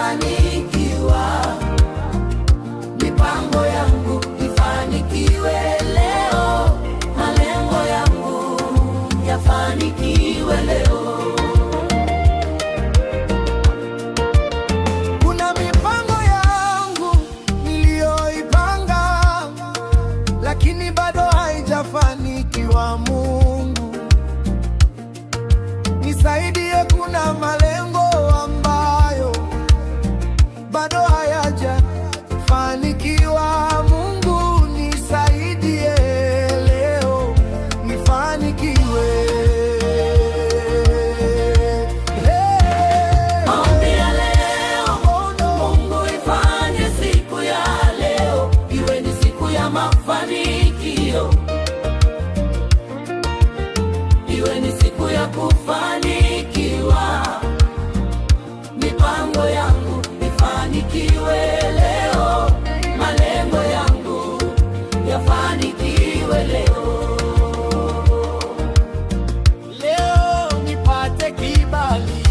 kufanikiwa. Mipango yangu ifanikiwe leo, malengo yangu yafanikiwe leo. Kuna mipango yangu niliyoipanga, lakini bado haijafanikiwa. Mungu nisaidie, kuna malengo ambayo bado hayajafanikiwa. Mungu nisaidie leo nifanikiwe. Hey. Maombi ya leo, Oh no. Mungu ifanye siku ya leo iwe ni siku ya mafanikio, iwe ni siku ya kufanikiwa. Mipango yangu ifanikiwe leo, malengo yangu yafanikiwe leo. Leo nipate kibali.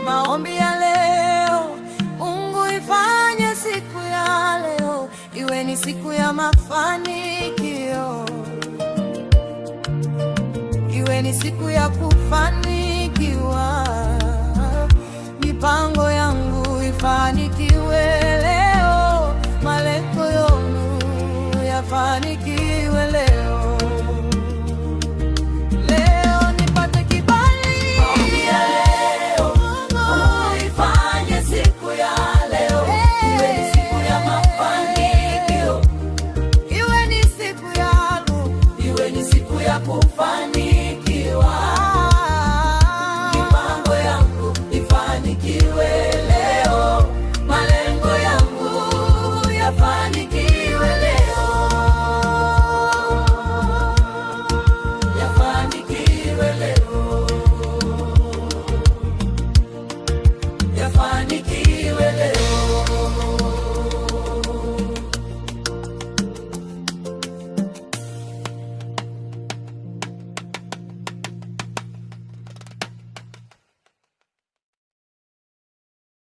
Maombi ya leo, Mungu ifanye siku ya leo iwe ni siku ya mafanikio, iwe ni siku ya kufanikiwa. Mipango